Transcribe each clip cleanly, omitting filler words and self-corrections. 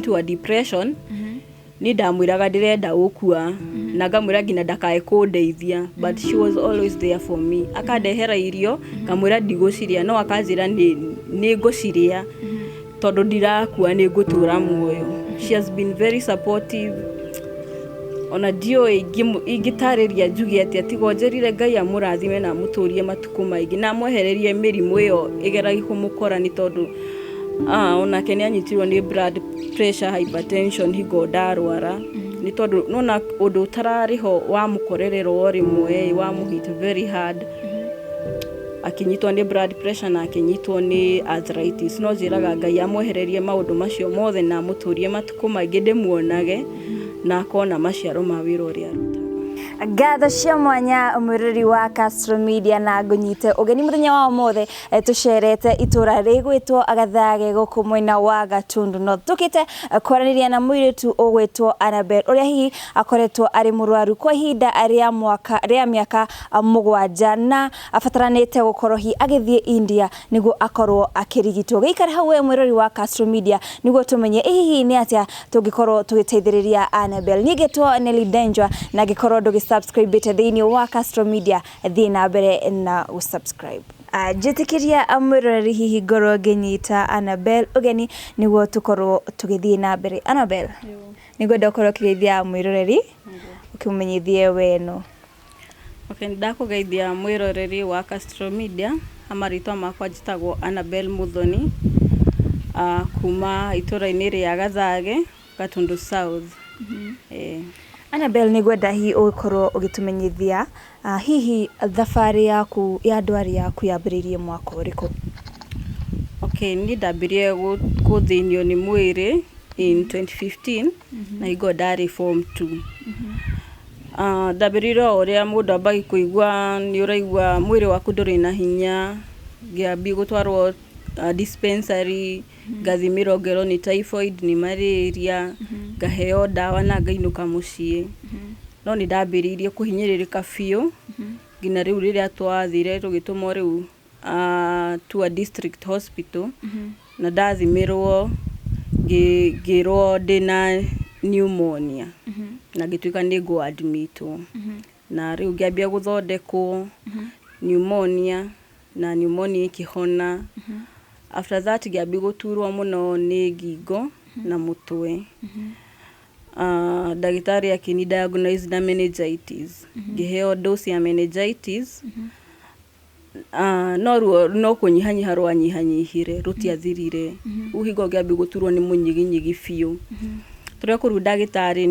into a depression. Niĩ ndamwĩraga ndĩrenda gũkua na ngamwĩra nginya ndakae kũndeithia, but she was always there for me. Akandehera irio, ngamwĩra ndigũcirĩa, no akanjĩra nĩ ngũcirĩa tondũ ndirakua, nĩ ngũtũra muoyo. She has been very supportive. Ona ndiũĩ ingĩtarĩria njuge atĩa tiga njĩrire Ngai amũrathime na amũtũrie matukũ maingĩ na amwehererie mĩrimũ ĩyo ĩgeragia kũmũkora, nĩ tondũ onake nĩ anyitirwo nĩ blood pressure, hypertension hingo ndarwara, nĩ tondũ nona ũndũ ũtararĩ ho wamũkorerera o rĩmwe, wamũhit very hard, akĩnyitwo nĩ blood pressure na akĩnyitwo nĩ arthritis. No njĩraga Ngai amwehererie maũndũ macio mothe na amũtũrie matukũ maingĩ, ndĩmuonage na akona maciaro ma wĩra ũrĩa arutaga. Ngatho cia mwanya, mwĩrori wa Castro Media, na ngũnyite ũgeni mũthenya wa ũmũthĩ. Tũcerete itũra rĩgwĩtwo Gathage gũkũ mwena wa Gatundu North. Tũkĩte kwaranĩria na mũirĩtu ũgwĩtwo Annabel, ũrĩa hihi akoretwo arĩ mũrwaru kwa ihinda rĩa mwaka rĩa mĩaka 7 na abataranĩte gũkorwo hihi agĩthiĩ India nĩguo akorwo akĩrigitwo. Gĩikare hau we mwĩrori wa Castro Media nĩguo tũmenye hihi nĩ atĩa tũngĩkorwo tũgĩteithĩrĩria Annabel. Niĩ ngĩtwo Nelly Denjwa, na ngĩkorwo ndũgĩ-subscribe thĩinĩ wa Castro Media, thiĩ na mbere na gũ-subscribe. Njĩtĩkĩria, mwĩroreri, hihi ngorwo ngĩnyita Annabel ũgeni nĩguo tũkorwo tũgĩthiĩ na mbere. Annabel, nĩngwenda ũkorwo ũkĩgeithia mwĩroreri, ũkĩmũmenyithie weno. Okay, ndakũgeithia mwĩroreri wa Castro Media. Marĩtwa makwa njĩtagwo Annabel Muthoni, kuma itũra-inĩ rĩa Gathage, Gatundu South. Annabel, nĩngwenda hihi ũgĩkorwo ũgĩtũmenyithia hihi thabarĩ yaku ya ndwari yaku yambĩrĩirie mwaka ũrĩkũ? Okay, niĩ ndambirie gũthĩnio nĩ mwĩrĩ in 2015 na hingo ndarĩ form 2. Ndambĩrĩirie o ũrĩa mũndũ ambagia kũigua, nĩ ũraigua mwĩrĩ waku ndũrĩ na hinya. Ngĩambia gũtwarwo dispensary, ngathimĩrwo, ngerwo nĩ typhoid, nĩ malaria, ngaheo ndawa na ngainũka mũciĩ. No nĩ ndambĩrĩirie kũhinyĩrĩrĩka biũ nginya rĩu rĩrĩa twathire tũgĩtũmwo rĩu to a district hospital, na ndathimĩrwo ngĩrwo ndĩna pneumonia na ngĩtuĩka nĩ ngũ admitwo, na rĩu ngĩambia gũthondekwo pneumonia na pneumonia ĩkĩhona. After that ngĩambia gũturwo mũno nĩ ngingo na mũtwe. Ndagĩtarĩ akĩni diagnose na meningitis, ngĩheo dose ya meningitis. No ruo no kũnyihanyiha rwanyihanyihire, rũtiathirire. Rĩu hingo ngĩambia gũturwo nĩ mũnyiginyigi biũ, tũrĩa kũu ndagĩtarĩ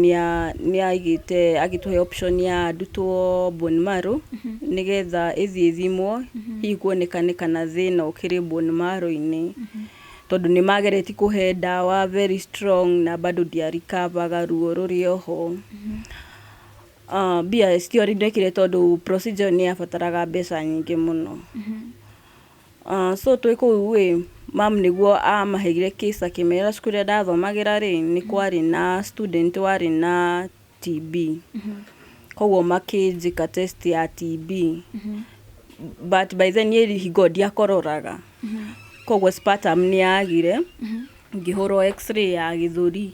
nĩ aigĩte agĩtũhe option ya ndutwo bone marrow nĩgetha ĩthiĩ ĩthimwo, hihi kuonekane kana thĩna ũkĩrĩ bone marrow-inĩ, tondũ nĩ mageretie kũhe ndawa very strong na bado ndiarikavaga, ruo rũrĩ oho. Mbia citiorĩ ndekire tondũ procedure nĩ yabataraga mbeca nyingĩ mũno. So twĩ kũu ĩ mam nĩguo amaheire case, akĩmera cukuru ĩrĩa ndathomagĩra rĩ, nĩ kwarĩ na student warĩ na TB, koguo makĩnjĩka test ya TB, but by then niĩ hingo ndiakororaga, koguo sputum nĩ yagire. Ngĩhũrwo X-ray ya gĩthũri.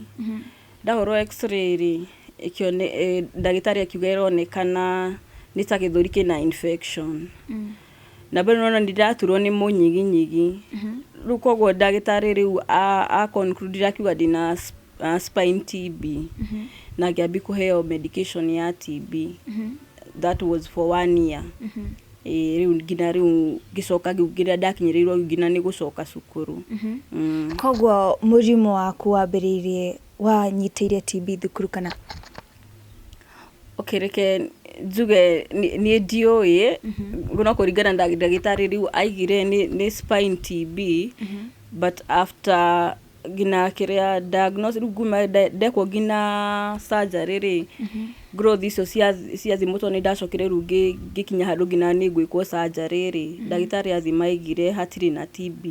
Ndahũrwo X-ray rĩ, ndagĩtarĩ akiuga ĩronekana nĩ ta gĩthũri kĩna infection, na bado nona nĩ ndĩraturwo nĩ mũnyiginyigi. Rĩu koguo ndagĩtarĩ rĩu a conclude akiuga ndĩna spine TB na ngĩambia kũheo medication ya TB. That was for one year. Ĩĩ, rĩu nginya rĩu ngĩcoka nginya ndakinyĩrĩirwo nginya nĩ gũcoka cukuru. Koguo mũrimũ waku wambĩrĩirie wanyitĩire TB thukuru kana? Okay, reke njuge niĩ ndiũĩ, no kũringana na ndagĩtarĩ rĩu aigire nĩ spine TB, but after nginya kĩrĩa diagnosis, rĩu nguma ndekwo nginya surgery rĩ, growth icio ciathimũtwo, nĩ ndacokire rĩu ngĩkinya handũ nginya nĩ ngwĩkwo surgery rĩ, ndagĩtarĩ athima aigire hatirĩ na TB.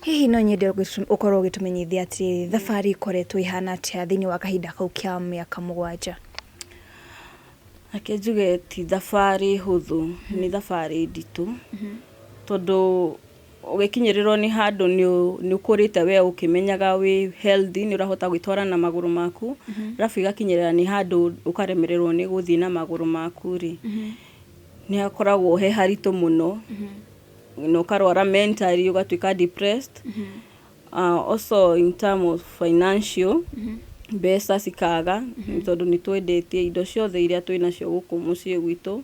Hihi no nyende ũkorwo ũgĩtũmenyithia atĩrĩrĩ, thabarĩ ĩkoretwo ĩhana atĩa thĩinĩ wa kahinda kau kĩa mĩaka 7? Reke njuge ti thabarĩ hũthũ, nĩ thabarĩ nditũ, tondũ Ũgĩkinyĩrĩrwo nĩ handũ nĩ ũkũrĩte we ũkĩmenyaga wĩ healthy, nĩ ũrahota gwĩtwara na magũrũ maku, arabu igakinyĩrĩra nĩ handũ ũkaremererwo nĩ gũthiĩ na magũrũ maku rĩ, nĩ hakoragwo he haritũ mũno, na ũkarwara mentally, ũgatuĩka depressed. Also in term of financial, mbeca cikaga, tondũ nĩ twendetie indo ciothe iria twĩnacio gũkũ mũciĩ gwitũ.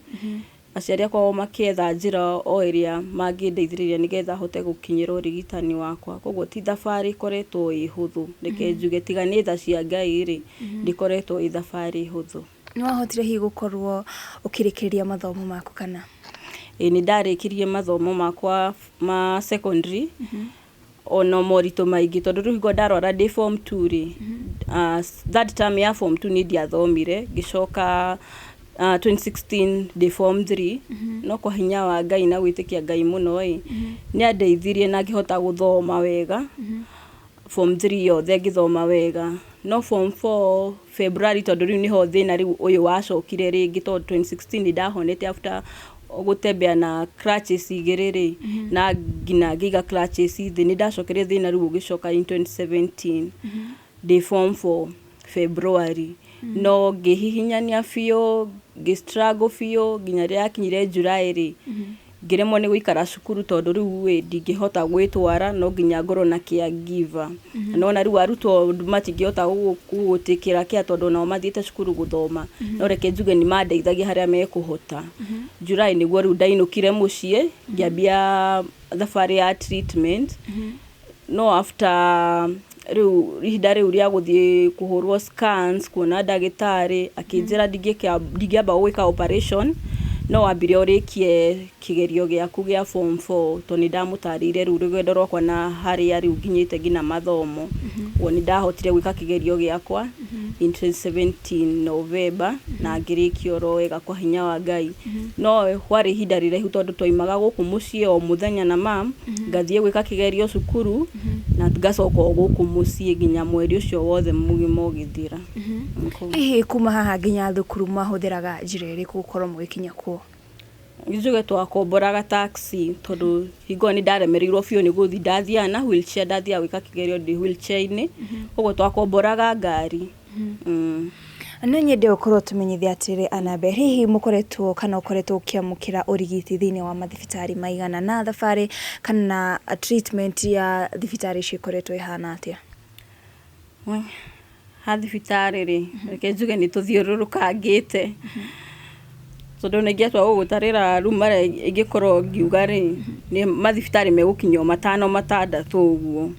Aciari akwa o makĩetha njĩra o ĩrĩa mangĩndeithĩrĩria nĩgetha hote gũkinyĩra ũrigitani wakwa. Koguo ti thabarĩ ĩkoretwo ĩ hũthũ, reke njuge tiga nĩ tha cia Ngai rĩ, ndĩkoretwo ĩ thabarĩ hũthũ. Nĩ wahotire hihi gũkorwo ũkĩrĩkĩrĩria mathomo maku kana? Ĩĩ, nĩ ndarĩkirie mathomo makwa ma secondary ona moritũ maingĩ, tondũ rĩu hingo ndarwara ndĩ form 2 rĩ, third term ya form 2 nĩ ndiathomire, ngĩcoka 2016 ndĩ form 3, no kwa hinya wa Ngai na gwĩtĩkia Ngai mũno ĩ, nĩ andeithirie na ngĩhota gũthoma wega form 3 yothe ngĩthoma wega. No form 4 February, tondũ rĩu nĩho thĩna rĩu ũyũ wacokire rĩngĩ, tondũ 2016 nĩ ndahonete after gũtembea na crutches igĩrĩ rĩ, na nginya ngĩiga crutches thĩ, nĩ ndacokire thĩna rĩu ũgĩcoka in 2017 ndĩ form 4 February, no ngĩhihinyania biũ, ngĩ struggle biũ nginya rĩrĩa yakinyire July rĩ, ngĩremwo nĩ gũikara cukuru, tondũ rĩu ĩ ndingĩhota gwĩtwara, no nginya ngorwo na caregiver. Nona rĩu arutwo matingĩhota gũgũtĩkĩra care, tondũ nao mathiĩte cukuru gũthoma, no reke njuge nĩ mandeithagia harĩa mekũhota. July nĩguo rĩu ndainũkire mũciĩ, ngĩambia thabarĩ ya treatment, no after rĩu ihinda rĩu rĩa gũthiĩ kũhũrwo scans, kuona ndagĩtarĩ, akĩnjĩra ndingĩamba gwĩka operation, no wambire ũrĩkie kĩgerio gĩaku gĩa form 4, tondũ nĩ ndamũtarĩirie rĩu rũgendo rwakwa na harĩa rĩu nginyĩte nginya mathomo. Ũguo nĩ ndahotire gwĩka kĩgerio gĩakwa in 2017 November na ngĩrĩkia oro wega kwa hinya wa Ngai. No kwarĩ ihinda rĩraihu, tondũ twaimaga gũkũ mũciĩ o mũthenya na mam, ngathiĩ gwĩka kĩgerio cukuru na ngacoka o gũkũ mũciĩ nginya mweri ũcio wothe mũgima ũgĩthira. Hihi kuma haha nginya thukuru mahũthĩraga njĩra ĩrĩkũ gũkorwo mũgĩkinya kuo? Njuge twakomboraga taxi, tondũ hingo ĩyo nĩ ndaremereirwo biũ nĩ gũthiĩ, ndathiaga na wheelchair, ndathiaga gwĩka kĩgerio ndĩ wheelchair-inĩ, koguo twakomboraga ngari. No nyende ũkorwo tũmenyithia atĩrĩ, Annabel, hihi mũkoretwo kana ũkoretwo ũkĩamũkĩra ũrigiti thĩinĩ wa mathibitarĩ maigana, na thabarĩ kana treatment ya thibitarĩ icio ĩkoretwo ĩhana atĩa? Ha thibitarĩ rĩ, reke njuge nĩ tũthiũrũrũkangĩte, tondũ ona ingĩatua gũgũtarĩra rĩu marĩa ingĩkorwo ngiuga rĩ, nĩ mathibitarĩ megũkinya o matano matandatũ ũguo,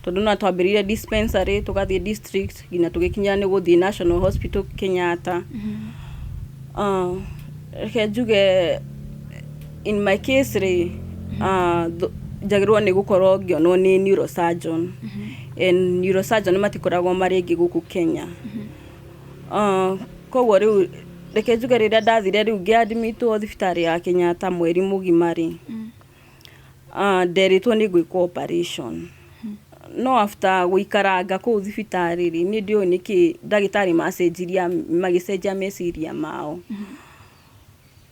tondũ no twambĩrĩirie dispensary, tũgathiĩ district, nginya tũgĩkinya nĩ gũthiĩ National Hospital Kenyatta. Reke njuge in my case rĩ, njagĩrĩirwo nĩ gũkorwo ngĩonwo nĩ neurosurgeon, and neurosurgeon matikoragwo marĩ aingĩ gũkũ Kenya. Koguo rĩu reke njuge rĩrĩa ndathire rĩu ngĩadmitwo thibitarĩ ya Kenyatta mweri mũgima rĩ, nderĩtwo nĩ ngwĩkwo operation, no after gũikaranga kũu thibitarĩ rĩ, niĩ ndiũĩ nĩkĩ ndagĩtarĩ macenjiria, magĩcenjia meciria mao,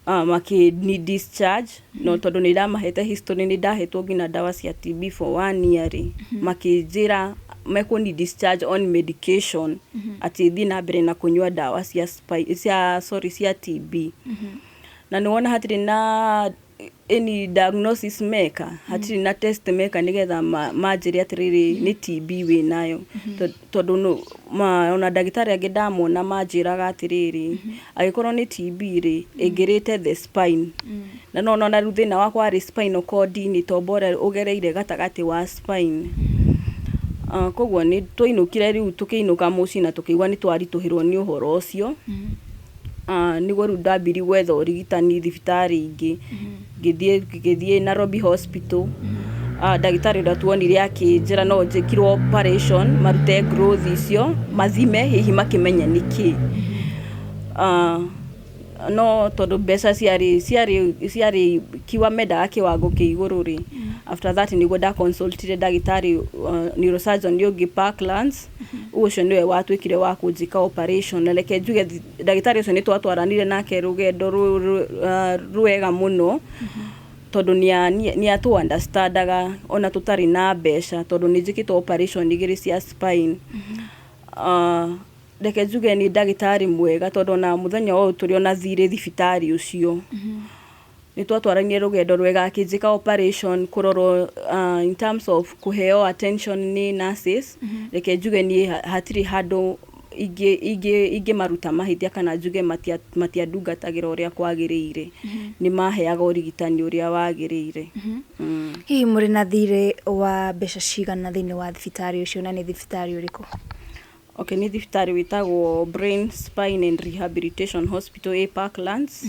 makĩ discharge. No tondũ nĩ ndamahete history, nĩ ndahetwo nginya ndawa cia TB for one year rĩ, makĩnjĩra mekũni discharge on medication, atĩ thiĩ na mbere na kũnyua ndawa cia, cia, sorry, cia TB. Na nĩ wona hatirĩ na any diagnosis meka, hatirĩ na test meka nĩgetha manjĩre atĩrĩrĩ nĩ TB wĩnayo. Tondũ ona ndagĩtarĩ angĩ ndamona manjĩraga atĩrĩrĩ, angĩkorwo nĩ TB rĩ, ĩngĩrĩte the spine, na no nona rĩu thĩna wakwa warĩ spinal cord-inĩ, tombo ũrĩa ũgereire gatagatĩ wa spine. Koguo nĩ twainũkire rĩu, tũkĩinũka mũciĩ na tũkĩigua nĩ twaritũhĩrwo nĩ ũhoro ũcio. Nĩguo rĩu ndambirie gwetha ũrigitani thibitarĩ ingĩ, ngĩthiĩ Nairobi Hospital. Ndagĩtarĩ ũrĩa tuonire akĩnjĩra no njĩkirwo operation, marute growth icio, mathime hihi makĩmenye nĩkĩ. No tondũ mbeca ciarĩ kiwa mendaga kĩwango kĩa igũrũ rĩ, after that nĩguo ndaconsultire ndagĩtarĩ neurosurgeon ũngĩ Parklands. Ũcio nĩwe watuĩkire wa kũnjĩka operation, na reke njuge ndagĩtarĩ ũcio nĩ twatwaranire nake rũgendo rwega mũno. Tondũ nĩ atũ understandaga ona tũtarĩ na mbeca, tondũ nĩ njĩkĩtwo operation igĩrĩ cia spine. Reke njuge nĩ ndagĩtarĩ mwega, tondũ ona mũthenya ũyũ tũrĩ ona thirĩ thibitarĩ ũcio, nĩ twatwaranire rũgendo rwega akĩnjĩka operation, kũrorwo in terms of kũheo attention nĩ nurses. Reke njuge niĩ hatirĩ handũ ingĩmaruta mahĩtia kana njuge matiandungatagĩra ũrĩa kwagĩrĩire. Nĩ maheaga ũrigitani ũrĩa wagĩrĩire. Hihi mũrĩ na thirĩ wa mbeca cigana thĩinĩ wa thibitarĩ ũcio, na nĩ thibitarĩ ũrĩkũ? Okay, nĩ thibitarĩ wĩtagwo Brain Spine and Rehabilitation Hospital ĩ Parklands,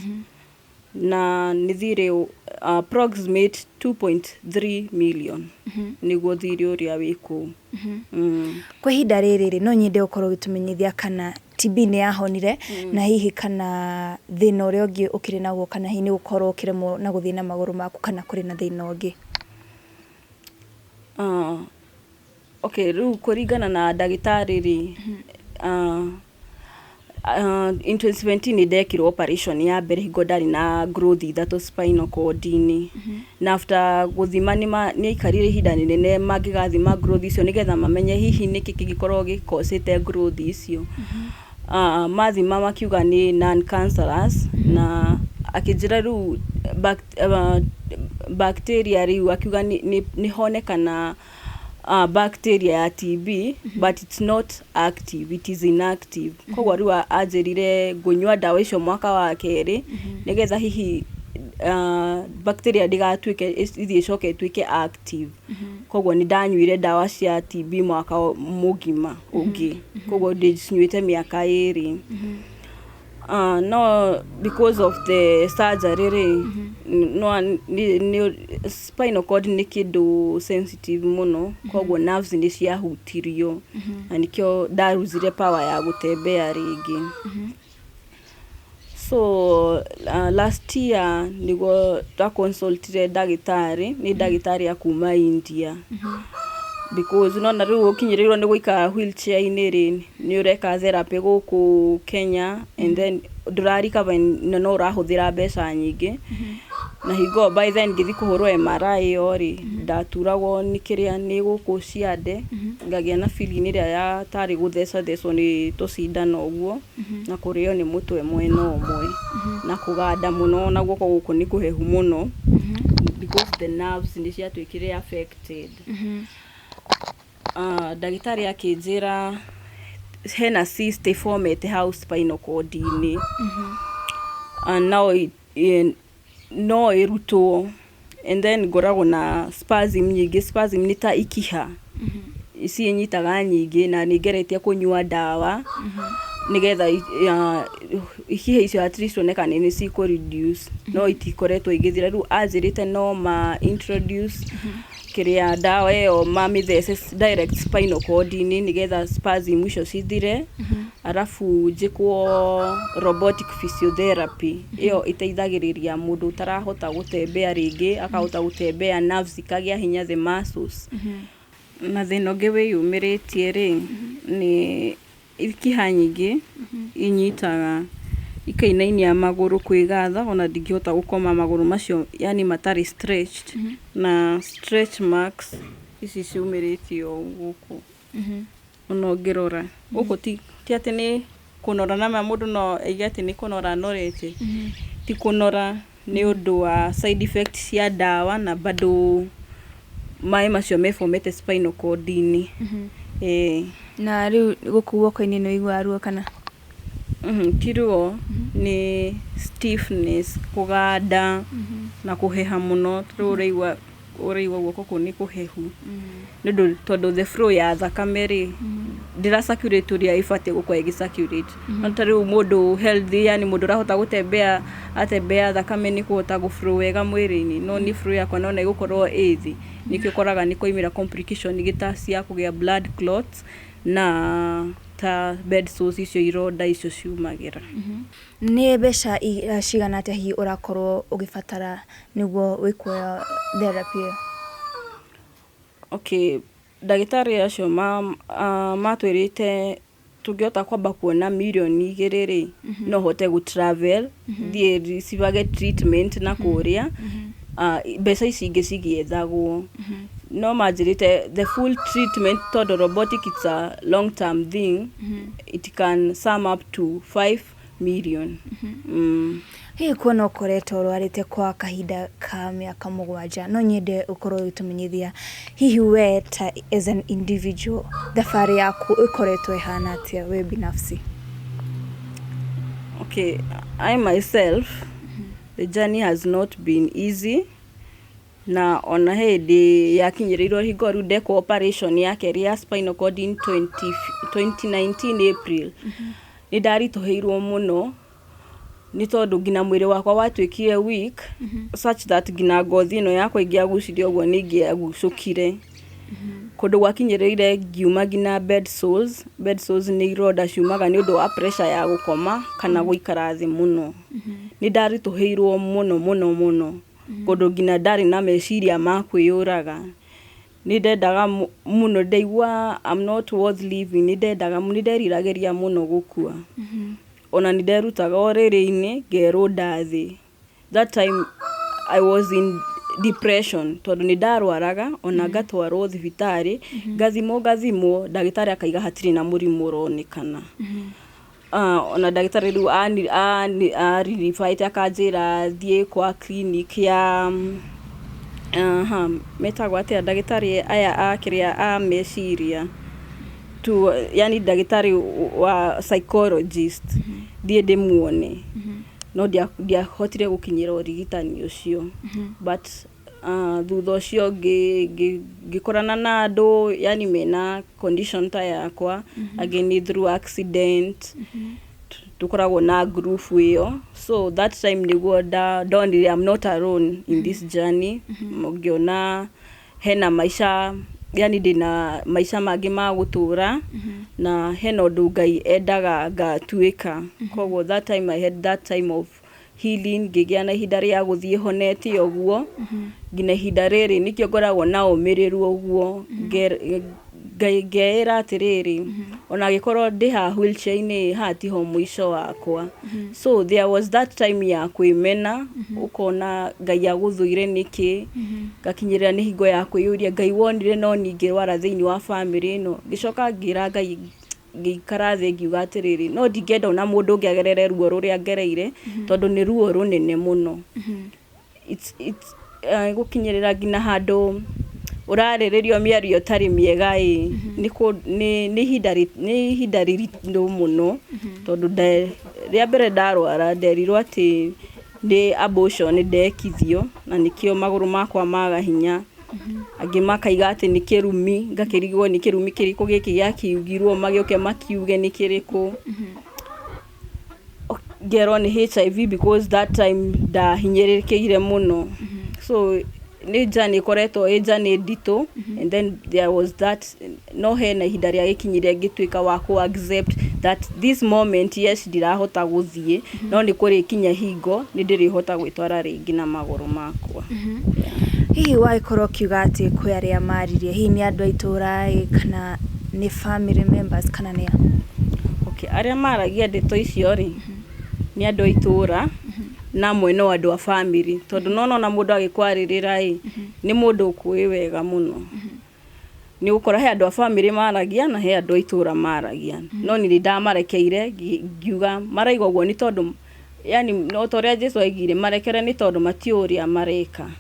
na nĩ thirĩ approximate 2.3 million nĩguo thirĩ ũrĩa wĩ kũu. Kwa ihinda rĩrĩ rĩ, no nyende ũkorwo ũgĩtũmenyithia kana TB nĩ yahonire, na hihi kana thĩna ũrĩa ũngĩ ũkĩrĩ naguo, kana hihi nĩ gũkorwo ũkĩremwo na gũthiĩ na magũrũ maku, kana kũrĩ na thĩna ũngĩ. Okay, rĩu kũringana na ndagĩtarĩ rĩ, in 2017 nĩ ndekirwo operation ya mbere hingo ndarĩ na growth ithatũ spinal cord-inĩ. Na after gũthima, nĩ aikarire ihinda rĩnene mangĩgathima growth icio nĩgetha mamenye hihi nĩkĩ kĩngĩkorwo gĩkosĩte growth icio. Mathima makiuga nĩ non cancerous, na akĩnjĩra rĩu bacteria, rĩu akiuga nĩ honekana bacteria ya TB, but it's not active, it is inactive. Koguo rĩu anjĩrire ngũnyua ndawa icio mwaka wa kerĩ, nĩgetha hihi bacteria ndĩgatuĩke ĩthiĩ ĩcoke ĩtuĩke active. Koguo nĩ ndanyuire ndawa cia TB mwaka mũgima ũngĩ, koguo ndĩcinyuĩte mĩaka 2. No because of the surgery rĩ, no nĩ spinal cord nĩ kĩndũ sensitive mũno, koguo nerves nĩ ciahutirio na nĩkĩo ndaruzire power ya gũtembea rĩngĩ. So last year nĩguo ndaconsultire ndagĩtarĩ, nĩ ndagĩtarĩ a kuma India, because nona rĩu ũkinyĩrĩirwo nĩ gũikara wheelchair-inĩ rĩ, nĩ ũreka therapy gũkũ Kenya and then ndũra recover na no ũrahũthĩra mbeca nyingĩ. Na hingo by then ngĩthiĩ kũhũrwo MRI ĩyo rĩ, ndaturagwo nĩ kĩrĩa nĩ gũkũ ciande, ngagĩa na feeling ĩrĩa ya tarĩ gũthecathecwo nĩ tũcindano ũguo, na kũrĩo nĩ mũtwe mwena ũmwe na kũganda mũno, na guoko gũkũ nĩ kũhehu mũno because the nerves nĩ ciatuĩkire affected. Ndagĩtarĩ akĩnjĩra hena cyst ĩfomete hau spinal cord-inĩ. No ĩrutwo, and then ngoragwo na spasm nyingĩ. Spasm nĩ ta ikiha ici inyitaga nyingĩ, na nĩ ngeretie kũnyua ndawa nĩgetha ikiha icio at least one kana nĩ cikũ reduce, no itikoretwo igĩthira. Rĩu anjĩrĩte no ma introduce kĩrĩa ndawa ĩyo mamĩthece direct spinal cord-inĩ nĩgetha spasm icio cithire, arabu njĩkwo robotic physiotherapy. Ĩyo ĩteithagĩrĩria mũndũ ũtarahota gũtembea rĩngĩ akahota gũtembea, nerves ikagĩa hinya, the muscles. Na thĩna ũngĩ wĩyumĩrĩtie rĩ, nĩ ikiha nyingĩ inyitaga ikainainia magũrũ, kwĩgatha, ona ndingĩhota gũkoma magũrũ macio, yani matarĩ stretched, na stretch marks ici ciumĩrĩtie ũũ gũkũ. Ona ũngĩrora gũkũ, ti atĩ nĩ kũnora, nama mũndũ no aige atĩ nĩ kũnora anorete, ti kũnora, nĩ ũndũ wa side effect cia ndawa na bado maĩ macio mefomete spinal cord-inĩ. Ĩĩ. Na rĩu gũkũ guoko-inĩ nĩ ũiguaga ruo kana? Ti ruo, nĩ stiffness, kũganda na kũheha mũno. Rĩu ũraigua guoko kũu nĩ kũhehu nĩ ũndũ tondũ the flow ya thakame rĩ, ndĩra circulate ũrĩa ĩbatiĩ gũkorwo ĩgĩ circulate. No ta rĩu mũndũ healthy, yani mũndũ ũrahota gũtembea, atembea thakame nĩ kũhota gũ flow wega mwĩrĩ-inĩ, no niĩ flow yakwa nona ĩgũkorwo ĩ thĩ, nĩkĩo ũkoraga nĩ kwaimĩra complication ingĩ ta cia kũgĩa blood clots na ta bed sores icio, ironda icio ciumagĩra. Nĩ mbeca cigana atĩa hihi ũrakorwo ũgĩbatara nĩguo wĩkwo therapy ĩyo? Okay, ndagĩtarĩ acio matwĩrĩte tũngĩhota kwamba kuona mirioni 2 rĩ, no hote gũ travel thiĩ receivage treatment na kũrĩa. Mbeca ici ingĩ cigĩethagwo no manjĩrĩte the full treatment, tondũ robotic, it's a long term thing, it can sum up to 5 million. Hihi kuona ũkoretwo ũrwarĩte kwa kahinda ka mĩaka 7, no nyende ũkorwo ũgĩtũmenyithia hihi we ta as an individual, thabarĩ yaku ĩkoretwo ĩhana atĩa we binafsi? Okay, I myself, the journey has not been easy, na ona hĩndĩ yakinyĩrĩirwo hingo rĩu ndekwo operation ya kerĩ ya spinal cord in 20, 2019 April, nĩ ndaritũhĩirwo mũno nĩ tondũ nginya mwĩrĩ wakwa watuĩkire weak such that nginya ngothi ĩno yakwa ingĩagucirie ũguo nĩ ingĩagucũkire. Kũndũ gwakinyĩrĩire ngiuma nginya bed sores. Bed sores nĩ ironda ciumaga nĩ ũndũ wa pressure ya gũkoma kana gũikara thĩ mũno. Nĩ ndaritũhĩirwo mũno mũno mũno, kũndũ nginya ndarĩ na meciria ma kwĩyũraga. Nĩ ndendaga mũno, ndaigua I'm not worth living. Nĩ ndendaga, nĩ nderiragĩria mũno gũkua. Ona nĩ nderutaga ũrĩrĩ-inĩ ngerũnda thĩ. That time I was in depression tondũ nĩ ndarwaraga, ona ngatwarwo thibitarĩ, ngathimwo ngathimwo, ndagĩtarĩ akaiga hatirĩ na mũrimũ ũronekana. Ona ndagĩtarĩ rĩu ariribĩte akanjĩra thiĩ kwa clinic ya aha, metagwo atĩa, ndagĩtarĩ aya a kĩrĩa a meciria tu, yani ndagĩtarĩ wa psychologist, thiĩ ndĩmuone, no ndiahotire gũkinyĩra ũrigitani ũcio. But thutha ũcio ngĩkorana na andũ yani mena condition ta yakwa, angĩ nĩ through accident, tũkoragwo na group ĩyo. So that time nĩguo ndonire I'm not alone in this journey. Ngĩona hena maica, yani ndĩna maica mangĩ ma gũtũra na hena ũndũ Ngai endaga ngatuĩka. Koguo that time I had that time of healing, ngĩgĩa na ihinda rĩa gũthiĩ honete ũguo nginya ihinda rĩrĩ. Nĩkĩo ngoragwo na ũmĩrĩru ũguo, ngeĩra atĩrĩrĩ, ona angĩkorwo ndĩ haha wheelchair-inĩ, haha tiho mũico wakwa. So there was that time ya kwĩmena, ũkona Ngai agũthũire nĩkĩ, ngakinyĩrĩra nĩ hingo ya kwĩyũria Ngai wonire no ningĩrwara thĩinĩ wa family ĩno. Ngĩcoka ngĩra Ngai, ngĩikara thĩ ngiuga atĩrĩrĩ, no ndingĩenda ona mũndũ ũngĩ agerere ruo rũrĩa ngereire, tondũ nĩ ruo rũnene mũno. It's gũkinyĩrĩra nginya handũ ũrarĩrĩrio mĩario ĩtarĩ mĩega ĩ, nĩ ihinda rĩritũ mũno, tondũ rĩa mbere ndarwara nderirwo atĩ nĩ abortion ndekithio na nĩkĩo magũrũ makwa maga hinya. Angĩ makaiga atĩ nĩ kĩrumi, ngakĩrigwo nĩ kĩrumi kĩrĩkũ gĩkĩ gĩakiugirwo, magĩũke makiuge nĩ kĩrĩkũ. Ngerwo nĩ HIV because that time ndahinyĩrĩrĩkĩire mũno. So nĩ journey ĩkoretwo ĩ journey nditũ, and then there was that, no hena ihinda rĩa gĩkinyire ngĩtuĩka wa kũ accept that this moment, yes, ndirahota gũthiĩ, no nĩ kũrĩkinya hingo nĩ ndĩrĩhota gwĩtwara rĩngĩ na magũrũ makwa. Hihi wagĩkorwo ũkiuga atĩ kwĩ arĩa maririe, hihi nĩ andũ a itũũra ĩ, kana nĩ family members, kana nĩ a? Okay, arĩa maragia ndeto icio rĩ, nĩ andũ a itũũra na amwe no andũ a family, tondũ nona ona mũndũ agĩkwarĩrĩra ĩ, nĩ mũndũ ũkũĩ wega mũno. Nĩ ũgũkora he andũ a family maragia na he andũ a itũũra maragia, no niĩ nĩ ndamarekeire, ngiuga maraiga ũguo nĩ tondũ yani no ta ũrĩa Jesu aigire, marekere nĩ tondũ matiũĩ ũrĩa mareka,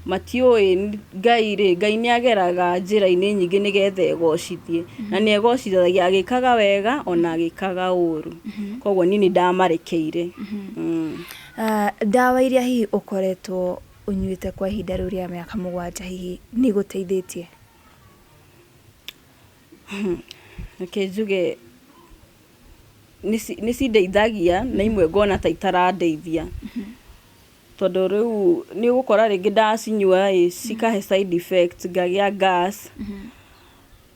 matiũĩ Ngai rĩ. Ngai nĩ ageraga njĩra-inĩ nyingĩ nĩgetha egocithie, na nĩ egocithagia agĩkaga wega ona agĩkaga ũru. Koguo niĩ nĩ ndamarekeire. Ndawa iria hihi ũkoretwo ũnyuĩte kwa ihinda rĩu rĩa mĩaka 7, hihi nĩ igũteithĩtie? Reke njuge nĩ cindeithagia na imwe ngona ta itarandeithia, tondũ rĩu nĩ ũgũkora rĩngĩ ndacinyua ĩ, cikahe side effect, ngagĩa gas.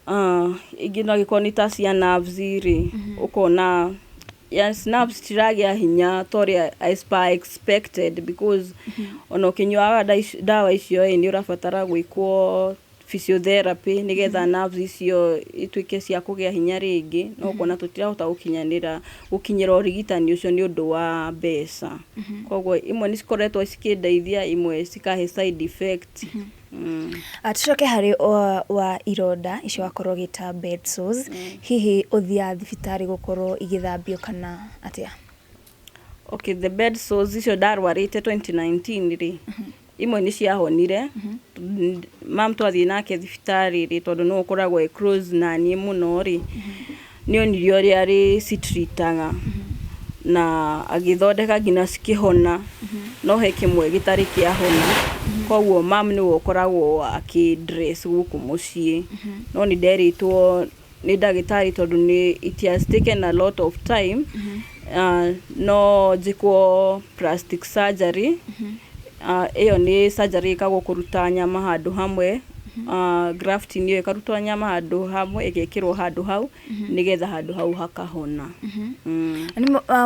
Ingĩ no angĩkorwo nĩ ta cia nerves rĩ, ũkona yes, nerves citiragĩa hinya ta ũrĩa as per expected, because ona ũkĩnyuaga ndawa icio ĩ, nĩ ũrabatara gwĩkwo. physiotherapy nĩgetha nerves icio ituĩke cia kũgĩa hinya rĩngĩ, no ũkona tũtirahota gũkinyanĩra gũkinyĩra ũrigitani ũcio nĩ ũndũ wa mbeca. Koguo imwe nĩ cikoretwo cikĩndeithia, imwe cikahe side effect. Tucoke harĩ wa ironda icio wakorwo ũgĩta bed sores, hihi ũthiaga thibitarĩ gũkorwo igĩthambio kana atĩa? Okay, the bed sores icio ndarwarĩte 2019 rĩ, imwe nĩ ciahonire. Mam twathiĩ nake thibitarĩ rĩ, tondũ nĩwe ũkoragwo e close na niĩ mũno rĩ, nĩ onirio ũrĩa arĩcitreataga na agĩthondeka nginya cikĩhona, no he kĩmwe gĩtarĩ kĩahona. Koguo mam nĩwe ũkoragwo akĩ dress gũkũ mũciĩ, no nĩ nderĩtwo nĩ ndagĩtarĩ tondũ nĩ it has taken a lot of time, no njĩkwo plastic surgery. Ĩyo nĩ surgery ĩkagwo kũruta nyama handũ hamwe, grafting ĩyo ĩkarutwo nyama handũ hamwe ĩgekĩrwo handũ hau nĩgetha handũ hau hakahona.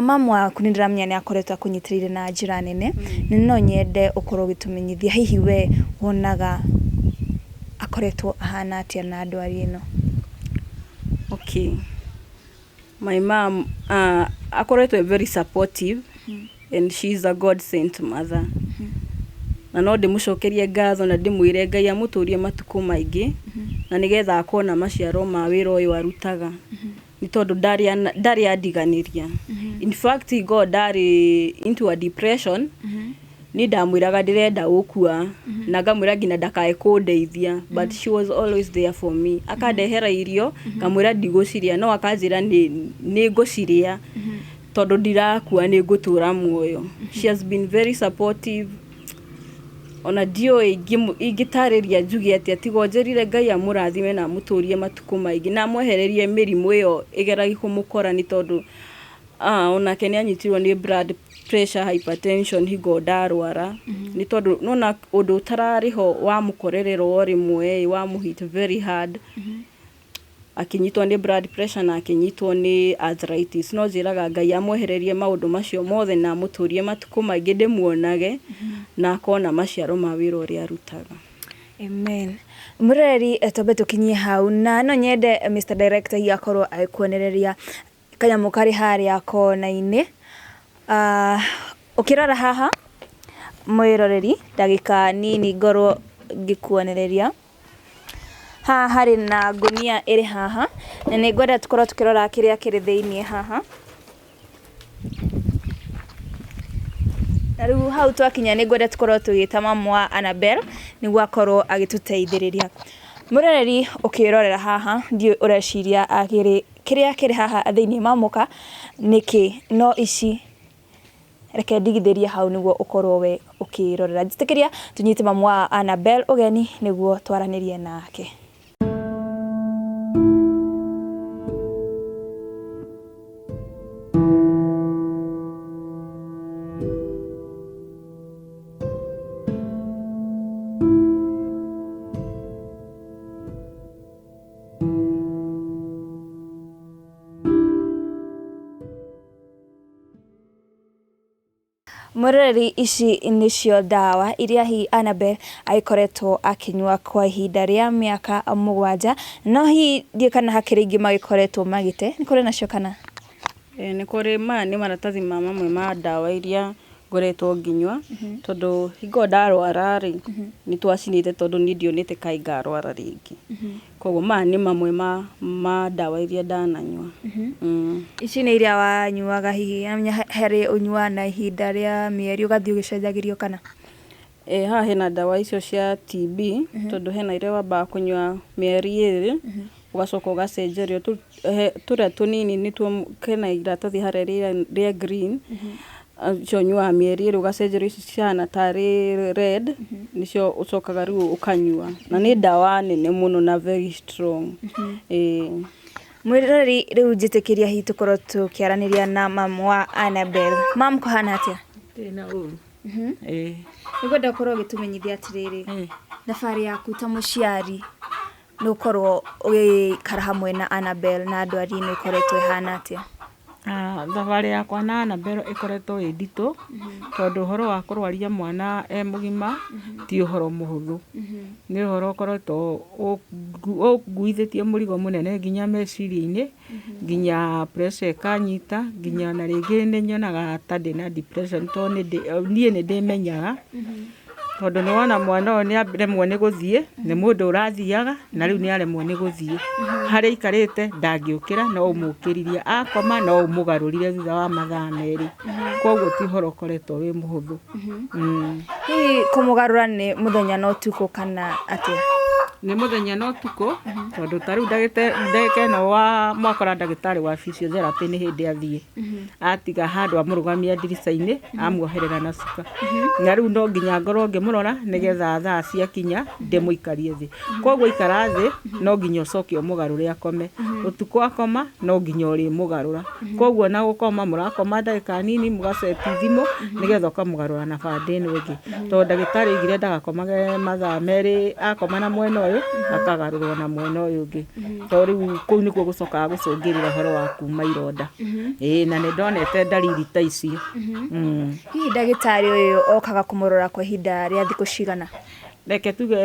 Mamu waku nĩ ndĩramenya nĩ akoretwo akũnyitĩrĩire na njĩra nene, na no nyende ũkorwo ũgĩtũmenyithia hihi we wonaga akoretwo ahana atĩa na ndwari ĩno? Okay. My mom akoretwo very supportive and she is a God sent mother. Na no ndĩmũcokerie ngatho na ndĩmwĩre Ngai amũtũrie matukũ maingĩ na nĩgetha akona maciaro ma wĩra ũyũ arutaga, nĩ tondũ ndarĩ andiganĩria. In fact, go ndarĩ into a depression, niĩ ndamwĩraga ndĩrenda gũkua na ngamwĩra nginya ndakae kũndeithia, but she was always there for me. Akandehera irio, ngamwĩra ndigũcirĩa, no akanjĩra nĩ ngũcirĩa tondũ ndirakua, nĩ ngũtũra muoyo. She has been very supportive. Ona ndiũĩ ingĩtarĩria njuge atĩa tiga njĩrire Ngai amũrathime na amũtũrie matukũ maingĩ na amwehererie mĩrimũ ĩyo ĩgeragia kũmũkora, nĩ tondũ onake nĩ anyitirwo nĩ blood pressure, hypertension hingo ndarwara, nĩ tondũ nona ũndũ ũtararĩ ho wamũkorerera o rĩmwe, wamũhit very hard, akĩnyitwo nĩ blood pressure na akĩnyitwo nĩ arthritis. No njĩraga Ngai amwehererie maũndũ macio mothe na amũtũrie matukũ maingĩ ndĩmuonage na akona maciaro ma wĩra ũrĩa arutaga. Amen. Mũreri, twambe tũkinyie hau na no nyende Mr. Director hihi akorwo agĩkuonereria kanyamũ karĩ harĩa kona-inĩ. Ũkĩrora haha mwĩroreri, ndagĩka nini ngorwo ngĩkuonereria. Haha harĩ na ngũnia ĩrĩ haha na nĩ ngwenda tũkorwo tũkĩrora kĩrĩa kĩrĩ thĩiniĩ haha. Na rĩu hau twakinya nĩ ngwenda tũkorwo tũgĩta mamu wa Annabel nĩguo akorwo agĩtũteithĩrĩria. Mũroreri, ũkĩrorera haha ndiũĩ ũreciria akĩrĩ kĩrĩa kĩrĩ haha thĩiniĩ mamũka nĩkĩ, no ici reke ndigithĩrie hau nĩguo ũkorwo we ũkĩrorera. Njĩtĩkĩria tũnyite mamu wa Annabel ũgeni nĩguo twaranĩrie nake. Mwĩroreri, ici nĩcio ndawa iria hihi Annabel agĩkoretwo akĩnyua kwa ihinda rĩa mĩaka 7, no hihi ndiũĩ kana hakĩrĩ ingĩ magĩkoretwo magĩte, nĩ kũrĩ nacio kana? Ĩĩ nĩ kũrĩ. Maya nĩ maratathi ma mamwe ma ndawa iria ngoretwo ngĩnyua, tondũ hingo ndarwara rĩ, nĩ twacinĩte, tondũ niĩ ndionete kaĩ ngarwara rĩngĩ. Koguo maya nĩ mamwe ma ndawa iria ndananyua. Ici nĩ iria wanyuaga hihi harĩ ũnyuaga na ihinda rĩa mĩeri ũgathiĩ ũgĩcenjagĩrio kana? Ĩĩ, haha hena ndawa icio cia TB, tondũ hena iria wambaga kũnyua mĩeri 2, ũgacoka ũgacenjerio. Tũrĩa tũnini nĩtuo kena iratathi harĩa rĩa green, icio ũnyuaga mĩeri 2, ũgacenjerio ici cihana tarĩ red, nĩcio ũcokaga rĩu ũkanyua, na nĩ ndawa nene mũno na very strong. Ĩĩ. Mwĩroreri, rĩu njĩtĩkĩria hihi tũkorwo tũkĩaranĩria na mamu wa Annabel. Mam, kũhana atĩa? Ndirĩ na ũru. Ĩĩ. Nĩngwenda ũkorwo ũgĩtũmenyithia atĩrĩrĩ, thabarĩ yaku ta mũciari nĩ ũkorwo ũgĩikara hamwe na Annabel na ndwari ĩno ĩkoretwo ĩhana atĩa? Thabarĩ yakwa na Annabel ĩkoretwo ĩ nditũ, tondũ ũhoro wa kũrwaria mwana e mũgima ti ũhoro mũhũthũ. Nĩ ũhoro ũkoretwo ũnguithĩtie mũrigo mũnene nginya meciria-inĩ, nginya pressure ĩkanyita, nginya ona rĩngĩ nĩ nyonaga ta ndĩna depression tondũ niĩ nĩ ndĩmenyaga. Tondũ nĩ wona mwana ũyũ nĩ aremwo nĩ gũthiĩ, nĩ mũndũ ũrathiaga na rĩu nĩ aremwo nĩ gũthiĩ. Harĩa aikarĩte ndangĩũkĩra no ũmũkĩririe, akoma no ũmũgarũrire thutha wa mathaa merĩ. Koguo ti ũhoro ũkoretwo wĩ mũhũthũ. Hihi kũmũgarũra nĩ mũthenya na ũtukũ kana atĩa? Nĩ mũthenya na ũtukũ, tondũ ta rĩu ndagĩka ĩno mwakora ndagĩtarĩ wa physiotherapy nĩ hĩndĩ athiĩ. Atiga handũ amũrũgamia ndirica-inĩ, amuoherera na cuka. Na rĩu no nginya ngorwo ngĩmũrora nĩgetha thaa ciakinya ndĩmũikarie thĩ. Koguo aikara thĩ no nginya ũcoke ũmũgarũre akome. Ũtukũ akoma no nginya ũrĩmũgarũra. Koguo ona gũkoma mũrakoma ndagĩka nini mũgaceti thimũ nĩgetha ũkamũgarũra na bande ĩno ĩngĩ. Tondũ ndagĩtarĩ oigire ndagakomage mathaa merĩ akoma na mwena ũyũ akagarũrwo na mwena ũyũ ũngĩ. Tondũ rĩu kũu nĩkuo gũcokaga gũcũngĩrĩra ũhoro wa kuma ironda. Ĩĩ na nĩ ndonete ndariri ta icio. Hihi ndagĩtarĩ ũyũ okaga kũmũrora kwa ihinda rĩa thikũ cigana? Reke tuge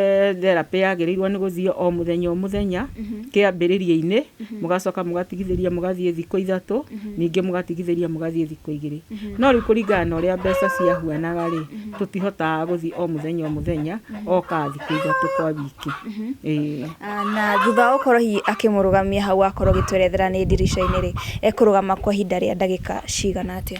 therapy yagĩrĩirwo nĩ gũthiĩ o mũthenya o mũthenya kĩambĩrĩria-inĩ, mũgacoka mũgatigithĩria mũgathiĩ thikũ ithatũ, ningĩ mũgatigithĩria mũgathiĩ thikũ igĩrĩ. No rĩu kũringana na ũrĩa mbeca ciahuanaga rĩ, tũtihotaga gũthiĩ o mũthenya o mũthenya, okaga thikũ ithatũ kwa wiki. Ĩĩ. Na thutha wa gũkorwo hihi akĩmũrũgamia hau akorwo agĩtwerethera nĩ ndirica-inĩ rĩ, ekũrũgama kwa ihinda rĩa ndagĩka cigana atĩa?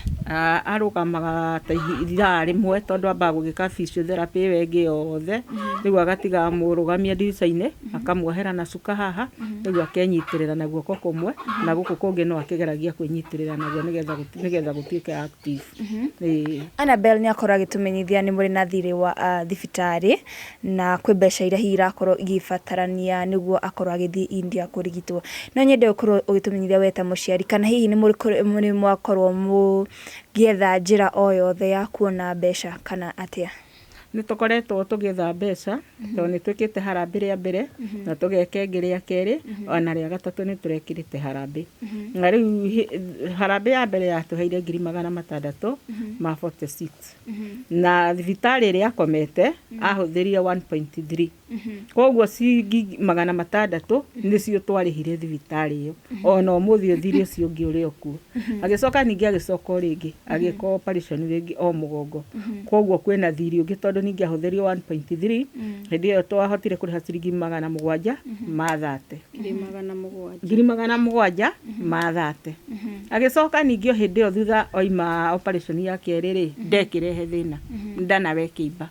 Arũgamaga ta ithaa rĩmwe tondũ ambaga gũgĩka physiotherapy ĩyo ĩngĩ yothe, rĩu agatiga amũrũgamia ndirica-inĩ, akamuohera na cuka haha, rĩu akenyitĩrĩra na guoko kũmwe, na gũkũ kũngĩ no akĩgeragia kwĩnyitĩrĩra naguo nĩgetha gũtuĩke active. Ĩĩ. Annabel nĩ akorwo agĩtũmenyithia nĩ mũrĩ na thirĩ wa thibitarĩ na kwĩ mbeca iria hihi irakorwo igĩbatarania nĩguo akorwo agĩthiĩ India kũrigitwo. No nyende ũkorwo ũgĩtũmenyithia we ta mũciari kana hihi nĩ mwakorwo mũgĩetha njĩra o yothe ya kuona mbeca kana atĩa? Nĩ tũkoretwo tũgĩetha mbeca, tondũ nĩ twĩkĩte harambĩ rĩa mbere, na tũgeka ĩngĩ rĩa kerĩ, ona rĩa gatatũ nĩ tũrekĩrĩte harambĩ. Na rĩu harambĩ ya mbere yatũheire ngiri magana matandatũ ma 46. Na thibitarĩ ĩrĩa akomete, ahũthĩrire 1.3. Koguo ciringi magana matandatũ nĩcio twarĩhire thibitarĩ ĩyo. Ona ũmũthĩ thirĩ ũcio ũngĩ ũrĩ o kuo. Agĩcoka ningĩ agĩcoka o rĩngĩ, agĩka operation rĩngĩ o mũgongo. Koguo kwĩna thirĩ ũngĩ tondũ ningĩ ahũthĩrire 1.3, hĩndĩ ĩyo twahotire kũrĩha ciringi magana mũgwanja ma thate. Ngiri magana mũgwanja. Ngiri magana mũgwanja ma thate. Agĩcoka ningĩ o hĩndĩ ĩyo thutha oima operation ya kerĩ rĩ, ndekĩrehe thĩna. Nda nawe ĩkĩimba.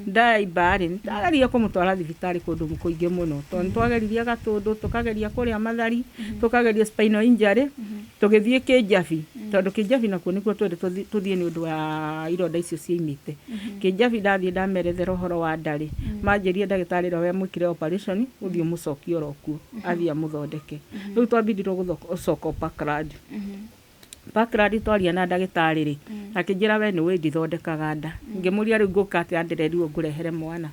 Ndaimba rĩ, nĩndageririe kũmũtwara thibitarĩ kũndũ kũingĩ mũno, tondũ nĩtwageririe Gatũndũ, tũkageria kũrĩa Mathari, tũkageria spinal injury, tũgĩthiĩ Kĩnjabi, tondũ Kĩnjabi nakuo nĩkuo twendetwo tũthiĩ nĩ ũndũ wa ironda icio ciaimĩte. Kĩnjabi ndathiĩ ndamerethera ũhoro wa nda rĩ, manjĩrire ndagĩtarĩ ũrĩa wamwĩkire operation, ũthiĩ ũmũcokie oro kuo, athiĩ amũthondeke. Rĩu twambindirwo gũcoka Parkland. Parkland twaria na ndagĩtarĩ rĩ, akĩnjĩra we nĩ ũĩ ndithondekaga nda. Ngĩmũria rĩu ngũka atĩa ndĩrerirwo ngũrehere mwana.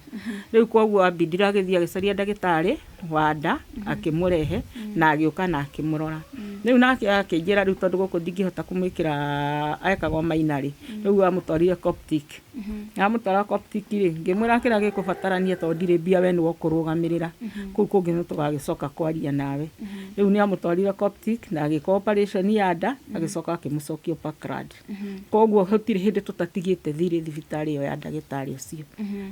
Rĩu koguo ambindire agĩthiĩ agĩcaria ndagĩtarĩ wa nda, akĩmũrehe na agĩũka na akĩmũrora. Rĩu nake akĩnjĩra rĩu tondũ gũkũ ndingĩhota kũmwĩkĩra ekagwo maina rĩ, rĩu amũtwarire Coptic. Amũtwara Coptic rĩ, ngĩmwĩra kĩrĩa gĩkũbatarania tondũ ndirĩ mbia we nĩwe ũkũrũgamĩrĩra. Kũu kũngĩ nĩ tũgagĩcoka kwaria nawe. Rĩu nĩ amũtwarire Coptic na agĩka operation ya nda, agĩcoka akĩmũcokia Parkland. Koguo gũtirĩ hĩndĩ tũtatigĩte thirĩ thibitarĩ ĩyo ya ndagĩtarĩ ũcio.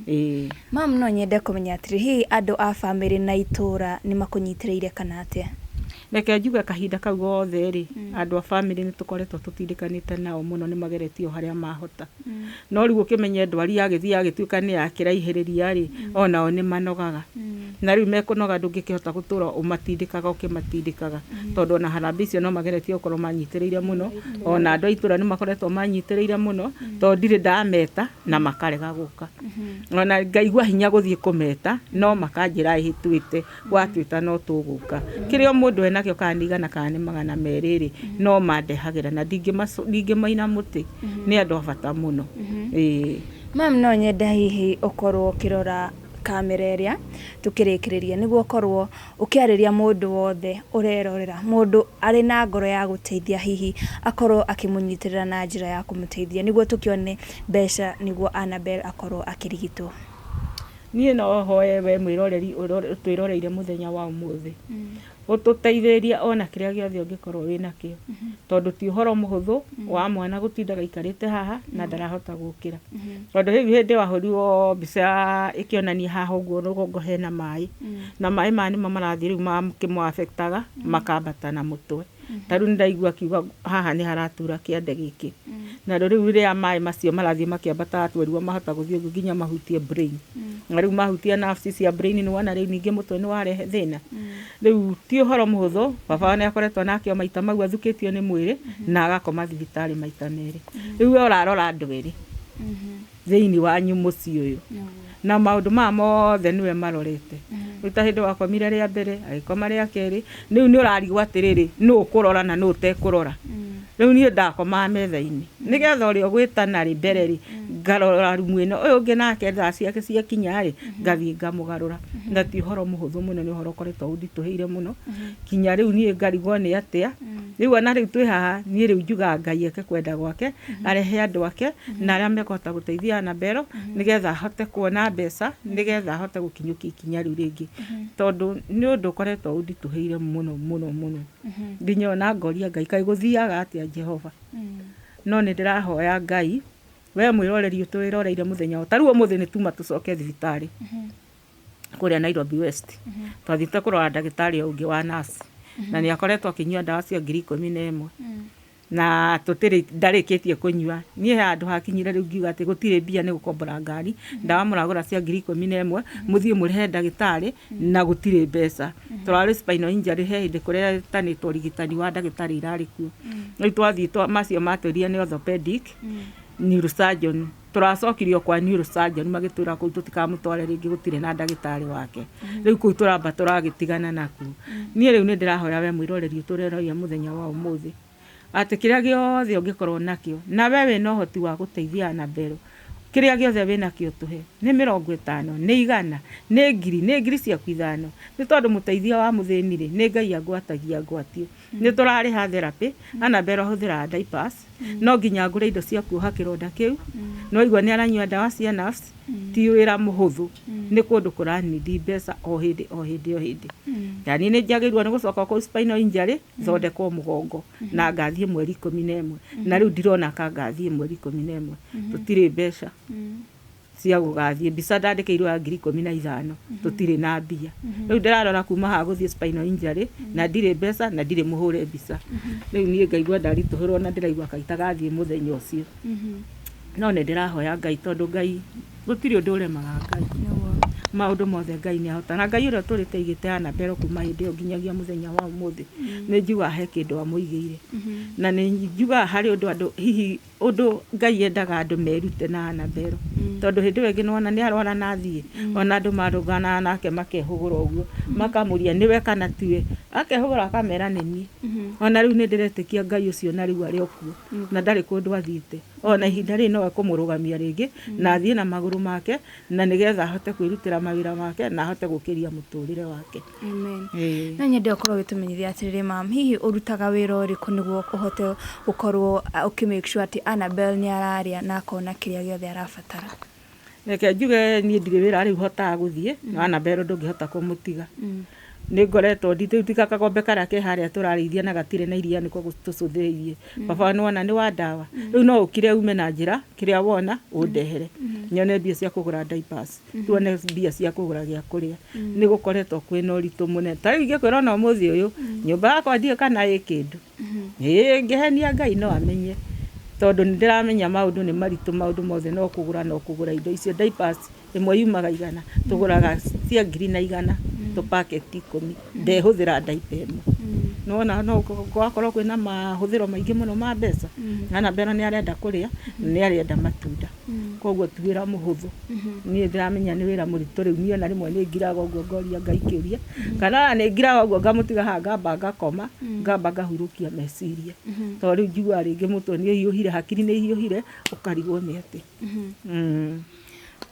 Ĩĩ. Mam, no nyende kũmenya atĩrĩ, hihi andũ a bamĩrĩ na itũra nĩ makũnyitĩrĩire kana atĩa? Reke njuge kahinda kau gothe rĩ, andũ a bamĩrĩ nĩ tũkoretwo tũtindĩkanĩte nao mũno, nĩ mageretie o harĩa mahota. No rĩu ũkĩmenye ndwari yagĩthiĩ yagĩtuĩka nĩ yakĩraihĩrĩria rĩ, onao nĩ manogaga. Na rĩu mekũnoga ndũngĩkĩhota gũtũra ũmatindĩkaga ũkĩmatindĩkaga. Tondũ ona harambee icio no mageretie gũkorwo manyitĩrĩire mũno, ona andũ a itũra nĩ makoretwo manyitĩrĩire mũno, tondũ ndirĩ ndameta na makarega gũka. Ona ngaigua hinya gũthiĩ kũmeta, no makanjĩra ĩhĩ twĩte, watwĩta no tũgũka. Kĩrĩa o mũndũ enakĩo kana nĩ igana kana nĩ magana merĩ rĩ, no mandehagĩra na ndingĩmaina mũtĩ. Nĩ andũ a bata mũno. Ĩĩ. Mam, no nyende hihi ũkorwo ũkĩrora kamera ĩrĩa tũkĩrĩkĩrĩria nĩguo ũkorwo ũkĩarĩria mũndũ wothe ũrerorera, mũndũ arĩ na ngoro ya gũteithia hihi akorwo akĩmũnyitĩrĩra na njĩra ya kũmũteithia nĩguo tũkĩone mbeca nĩguo Annabel akorwo akĩrigitwo. Niĩ no hoe we mwĩroreri ũtwĩroreire mũthenya wa ũmũthĩ ũtũteithĩrĩrie ona kĩrĩa gĩothe ũngĩkorwo wĩnakĩo, tondũ ti ũhoro mũhũthũ wa mwana gũtindaga aikarĩte haha na ndarahota gũkĩra, tondũ rĩu hĩndĩ wahũrirwo mbica ĩkĩonania haha ũguo rũgongo hena maĩ, na maĩ maya nĩmo marathiĩ rĩu makĩmũ-affect-aga makambata na mũtwe. Ta rĩu nĩndaigua akiuga haha nĩ haratura kĩande gĩkĩ, na rĩu rĩrĩa maĩ macio marathiĩ makĩambataga twerirwo mahota gũthiĩ ũguo nginya mahutie brain, na rĩu mahutia nerves cia brain nĩ wona rĩu ningĩ mũtwe nĩ warehe thĩna. Rĩu ti ũhoro mũhũthũ, baba nĩ akoretwo nake o maita mau athukĩtio nĩ mwĩrĩ na agakoma thibitarĩ maita merĩ. Rĩu we ũrarora andũ erĩ thĩinĩ wanyu mũciĩ ũyũ, na maũndũ maya mothe nĩwe marorete. Rĩu ta hĩndĩ wakomire rĩa mbere, agĩkoma rĩa kerĩ, rĩu nĩ ũrarigwo atĩrĩrĩ, nũ ũkũrora na nũ ũtekũrora. Rĩu niĩ ndakomaga metha-inĩ nĩgetha ũrĩa ũgwĩtana rĩ mbere rĩ ngarora rumu ĩno, ũyũ ũngĩ nake thaa ciake ciakinya rĩ ngathiĩ ngamũgarũra. Na ti ũhoro mũhũthũ mũno, nĩ ũhoro ũkoretwo ũnditũhĩire mũno kinya rĩu niĩ ngarigwo nĩ atĩa. Rĩu ona rĩu twĩ haha niĩ rĩu njugaga Ngai eke kwenda gwake, arehe andũ ake na arĩa mekũhota gũteithia Annabel nĩgetha ahote kuona mbeca nĩgetha ahote gũkinyũkia ikinya rĩu rĩngĩ, tondũ nĩ ũndũ ũkoretwo ũnditũhĩire mũno mũno mũno, nginya ona ngoria Ngai kaĩ gũthiaga atĩa Jehova. No nĩ ndĩrahoya Ngai, we mwĩroreri ũtwĩroreire mũthenya ũyũ, ta rĩu ũmũthĩ nĩ tuma tũcoke thibitarĩ kũrĩa Nairobi West, twathiĩte kũrora ndagĩtarĩ ũngĩ wa nurse, na nĩ akoretwo akĩnyua ndawa cia 11,000 na tũtirĩ ndarĩkĩtie kũnyua. Niĩ he handũ hakinyire rĩu ngiuga atĩ gũtirĩ mbia nĩ gũkombora ngari, ndawa mũragũra cia 11,000 mũthiĩ mũrĩhe ndagĩtarĩ na gũtirĩ mbeca. Tũrarĩ spinal injury he hĩndĩ kũretanĩtwo ũrigitani wa ndagĩtarĩ irarĩ kuo. Rĩu twathiĩ macio matwĩrire nĩ orthopedic neurosurgeon, tũracokirio kwa neurosurgeon magĩtwĩra kũu tũtikamũtware rĩngĩ gũtirĩ na ndagĩtarĩ wake. Rĩu kũu tũramba tũragĩtigana nakuo. Niĩ rĩu nĩ ndĩrahoya we mwĩroreri ũtũreroria mũthenya wa ũmũthĩ atĩ kĩrĩa gĩothe ũngĩkorwo nakĩo na we wĩna ũhoti wa gũteithia Annabel, kĩrĩa gĩothe wĩnakĩo tũhe, nĩ 50, nĩ 100, nĩ ngiri, nĩ ngiri ciaku 5, nĩ tondũ mũteithia wa mũthĩni rĩ nĩ Ngai angwatagia ngwatio. Nĩ tũrarĩha therapy, Annabel ahũthĩraga diapers, no nginya ngũre indo cia kuoha kĩronda kĩu, no igua nĩ aranyua ndawa cia nerves, ti wĩra mũhũthũ, nĩ kũndũ kũranindi mbeca o hĩndĩ o hĩndĩ o hĩndĩ. Na niĩ nĩ njagĩrĩirwo nĩ gũcoka kũu spinal injury thondekwo mũgongo na ngathiĩ mweri 11, na rĩu ndirona ka ngathiĩ mweri 11, tũtirĩ mbeca cia gũgathiĩ. Mbica ndandĩkĩirwo ya 15,000, tũtirĩ na mbia. Rĩu ndĩrarora kuma haha gũthiĩ spinal injury na ndirĩ mbeca na ndirĩ mũhũre mbica. Rĩu niĩ ngaigua ndaritũhĩrwo na ndĩraigua kaĩ itagathiĩ mũthenya ũcio. No nĩ ndĩrahoya Ngai tondũ Ngai gũtirĩ ũndũ ũremaga Ngai. Maũndũ mothe Ngai nĩ ahotaga. Na Ngai ũrĩa ũtũrĩte aigĩte Annabel kuma hĩndĩ ĩyo nginyagia mũthenya wa ũmũthĩ, nĩ njugaga he kĩndũ amũigĩire. Na nĩ njugaga harĩ ũndũ andũ hihi ũndũ Ngai endaga andũ merute na Annabel. Tondũ hĩndĩ ĩyo ĩngĩ nĩwona nĩ arwara na athiĩ, ona andũ marũganaga nake makehũgũra ũguo, makamũria nĩwe kana tiwe, akehũgũra akamera nĩ niĩ. Ona rĩu nĩ ndĩretĩkia Ngai ũcio na rĩu arĩ o kuo, na ndarĩ kũndũ athiĩte. Ona ihinda rĩrĩ no ekũmũrũgamia rĩngĩ na athiĩ na magũrũ make na nĩgetha ahote kwĩrutĩra mawĩra make na ahote gũkĩria mũtũrĩre wake. Amen. No nyende ũkorwo ũgĩtũmenyithia atĩrĩrĩ mam, hihi ũrutaga wĩra ũrĩkũ nĩguo ũhote gũkorwo ũkĩ make sure atĩ Annabel nĩ ararĩa na akona kĩrĩa gĩothe arabatara? Reke njuge niĩ ndirĩ wĩra rĩu hotaga gũthiĩ, na Annabel ndũngĩhota kũmũtiga. Nĩ ngoretwo rĩu tiga kagombe karĩa ke harĩa tũrarĩithia na gatirĩ na iria nĩko tũcũthĩrĩirie. Baba nĩwona nĩ wa ndawa. Rĩu no ũkire ume na njĩra kĩrĩa wona ũndehere. Nyone mbia cia kũgũra diapers, tuone mbia cia kũgũra gĩa kũrĩa. Nĩ gũkoretwo kwĩna ũritũ mũnene. Ta rĩu ingĩkwĩra ona ũmũthĩ ũyũ, nyũmba yakwa ndiũĩ kana ĩ kĩndũ. Ĩĩ ngĩhenia Ngai no amenye, tondũ nĩ ndĩramenya maũndũ nĩ maritũ, maũndũ mothe no kũgũra no kũgũra indo icio. Diapers ĩmwe yumaga 100, tũgũraga cia 1,100 tũ packet 10, ndehũthĩra diaper ĩmwe. Nĩwona no gwakorwo kwĩna mahũthĩro maingĩ mũno ma mbeca. Annabel nĩ arenda kũrĩa, nĩ arenda matunda. Koguo ti wĩra mũhũthũ. Niĩ ndĩramenya nĩ wĩra mũritũ rĩu niĩ ona rĩmwe nĩ ngiraga ũguo ngoria Ngai kĩũria, kana ona nĩ ngiraga ũguo ngamũtiga haha ngamba ngakoma, ngamba ngahurũkia meciria. Tondũ rĩu njiguaga rĩngĩ mũtwe nĩ ũhiũhire, hakiri nĩ ihiũhire, ũkarigwo nĩ atĩa.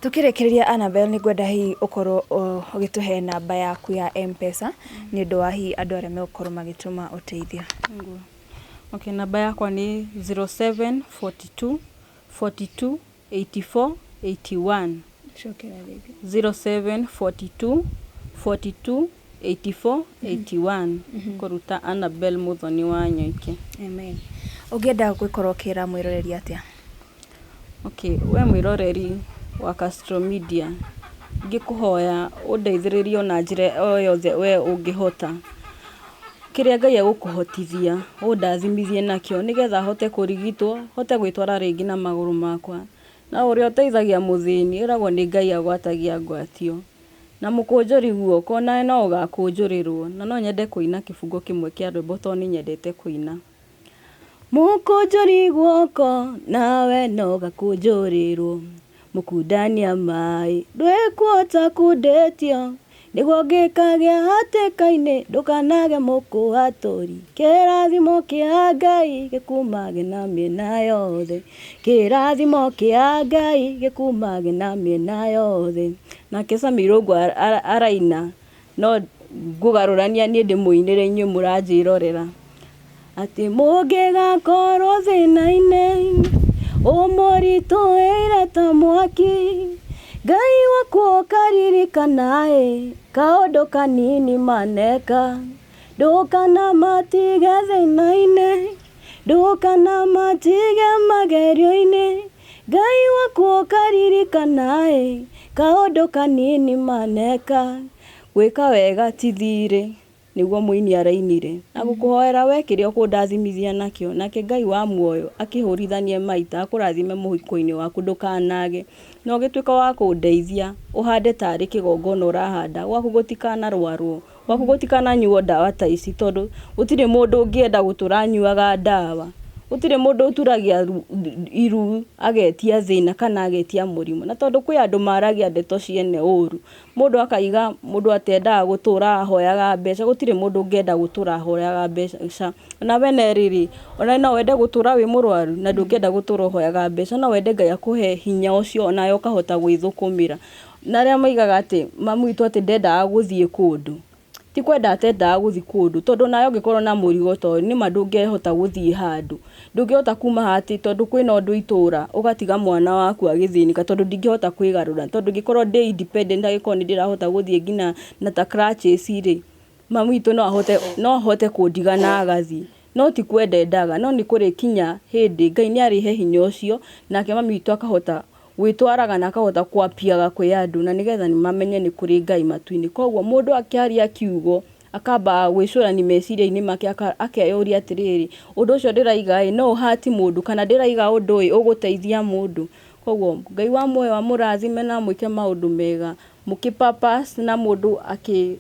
Tukĩrĩkĩrĩria Annabel, nĩ ngwenda hihi ũkorwo ũgĩtũhe namba yaku ya M-Pesa nĩ ũndũ wa hihi andũ arĩa megũkorwo magĩtũma ũteithio. Nĩguo. Okay, namba yakwa nĩ 0742 42 84 81. Cokera rĩngĩ. 0742 42 84 81. Kũruta Annabel Muthoni wa Nyoike. Amen. Ũngĩenda gũkorwo ũkĩra mwĩroreri atĩa? Okay, we mwĩroreri wa Castro Media, ngĩkũhoya ũndeithĩrĩrie na njĩra o yothe we ũngĩhota. Kĩrĩa Ngai egũkũhotithia ũndathimithie nakĩo nĩgetha hote kũrigitwo, hote gwĩtwara rĩngĩ na magũrũ makwa. Na ũrĩa ũteithagia mũthĩni ĩragwo nĩ Ngai agwatagia ngwatio. Na mũkũnjũri guoko nawe no ũgakũnjũrĩrwo. Na no nyende kũina kĩbungo kĩmwe kĩa rwĩmbo tondũ nĩ nyendete kũina. Mũkũnjũri guoko nawe no gakũnjũrĩrwo, mũkundania maĩ ndwĩkuota kundĩtio, nĩguo ngĩkagĩa hatĩka-inĩ ndũkanage mũkũhatũri, kĩrathimo kĩa Ngai gĩkumage na mĩena yothe, kĩrathimo kĩa Ngai gĩkumage na mĩena yothe. Nake Sammy Irũngũ araina no ngũgarũrania niĩ ndĩmũinĩre inyuĩ mũranjĩrorera. Atĩ mũngĩgakorwo thĩna-inĩ ũmũritũhĩire ta mwaki, Ngai waku ũkaririkana-ĩ kaũndũ kanini maneka, ndũkanamatige thĩna-inĩ, ndũkanamatige magerio-inĩ, Ngai waku ũkaririkana-ĩ kaũndũ kanini maneka. Gwĩka wega ti thirĩ, nĩguo mũini arainire. Na gũkũhoera we kĩrĩa ũkũndathimithia nakĩo, nake Ngai wa muoyo akĩhũrithanie maita akũrathime mũhuko-inĩ waku ndũkanage. Na ũgĩtuĩka wa kũndeithia ũhande tarĩ kĩgongona ũrahanda, gwaku gũtikanarwarwo, gwaku gũtikananyuo ndawa ta ici, tondũ gũtirĩ mũndũ ũngĩenda gũtũra anyuaga ndawa. Gũtirĩ mũndũ ũturagia iru agetia thĩna kana agetia mũrimũ. Na tondũ kwĩ andũ maragia ndeto ciene ũru, mũndũ akaiga mũndũ atendaga gũtũra ahoyaga mbeca, gũtirĩ mũndũ ũngĩenda gũtũra ahoyaga mbeca. Ona we rĩrĩ, ona no wende gũtũra wĩ mũrwaru na ndũngĩenda gũtũra ũhoyaga mbeca, no wende Ngai akũhe hinya ũcio onawe ũkahota gwĩthũkũmĩra. Na arĩa moigaga atĩ mami witũ atĩ ndendaga gũthiĩ kũndũ, ti kwenda atendaga gũthiĩ kũndũ, tondũ nawe ũngĩkorwo na mũrigo ta ũyũ nĩma ndũngĩhota gũthiĩ handũ. Ndũngĩhota kuma haha atĩ tondũ kwĩna ũndũ itũra ũgatiga mwana waku agĩthĩnĩka tondũ ndingĩhota kwĩgarũra, tondũ ingĩkorwo ndĩ independent angĩkorwo nĩ ndĩrahota gũthiĩ nginya na ta crutches rĩ, mami witũ no ahote kũndiga na agathiĩ. No ti kwenda endaga, no nĩ kũrĩkinya hĩndĩ Ngai nĩ arĩhe hinya ũcio nake mami witũ akahota gwĩtwaraga na akahota kwapiaga kwĩ andũ na nĩgetha mamenye nĩ kũrĩ Ngai matu-inĩ. Koguo mũndũ akĩaria kiugo akambaga gwĩcũrania meciria-inĩ make akeyũria atĩrĩrĩ, ũndũ ũcio ndĩraiga ĩ no ũhati mũndũ kana ndĩraiga ũndũ ũyũ ũgũteithia mũndũ. Koguo Ngai wa muoyo amũrathime na amwĩke maũndũ mega, mũkĩ purpose na mũndũ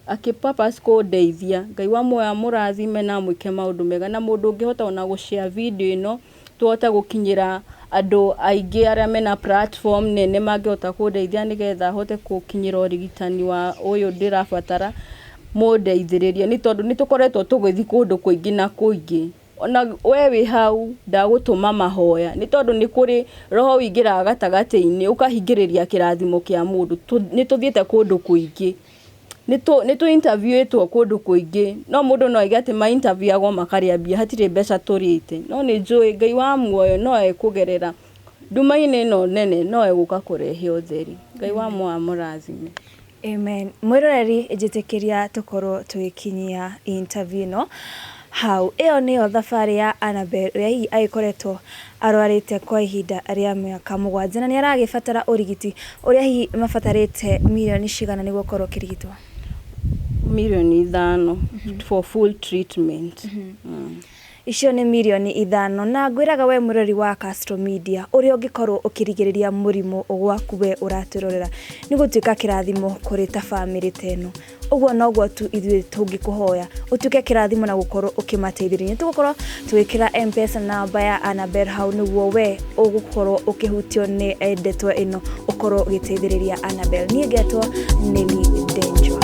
akĩ purpose kũndeithia. Ngai wa muoyo amũrathime na amwĩke maũndũ mega, na mũndũ ũngĩhota ona gũ share video ĩno tũhote gũkinyĩra andũ aingĩ arĩa mena platform nene mangĩhota kũndeithia nĩgetha hote gũkinyĩra ũrigitani wa ũyũ ndĩrabatara, mũndeithĩrĩrie nĩ tondũ nĩ tũkoretwo tũgĩthiĩ kũndũ kũingĩ na kũingĩ. Ona we wĩ hau ndagũtũma mahoya nĩ tondũ nĩ kũrĩ roho wĩingĩraga gatagatĩ-inĩ ũkahingĩrĩria kĩrathimo kĩa mũndũ. Nĩ tũthiĩte kũndũ kũingĩ, nĩ tũ interview ĩtwo kũndũ kũingĩ, no mũndũ no aige atĩ ma interview agwo makarĩa mbia, hatirĩ mbeca tũrĩte. No nĩ njũĩ Ngai wa muoyo no ekũgerera nduma-inĩ ĩno nene, no egũka kũrehe ũtheri. Ngai wa muoyo amũrathime. Amen. Mwĩroreri njĩtĩkĩria tũkorwo tũgĩkinyia interview ĩno hau. Ĩyo nĩyo thabarĩ ya Annabel ũrĩa hihi agĩkoretwo arwarĩte kwa ihinda rĩa mĩaka 7 na nĩ aragĩbatara ũrigiti ũrĩa hihi mabatarĩte mirioni cigana nĩguo ũkorwo ũkĩrigitwo? Mirioni 5 for full treatment. Icio nĩ mirioni 5 na ngwĩraga we mũrori wa Castro Media ũrĩa ũngĩkorwo ũkĩrigĩrĩria mũrimũ gwaku we ũratwĩrorera nĩ gũtuĩka kĩrathimo kũrĩ ta bamĩrĩ ta ĩno. Ũguo noguo tu ithuĩ tũngĩkũhoya ũtuĩke kĩrathimo na gũkorwo ũkĩmateithĩrĩria. Tũgũkorwo tũgĩkĩra M-Pesa namba ya Annabel hau nĩguo we ũgũkorwo ũkĩhutio nĩ ndeto ĩno ũkorwo ũgĩteithĩrĩria Annabel. Niĩ ngetwo Nelly Denjwa.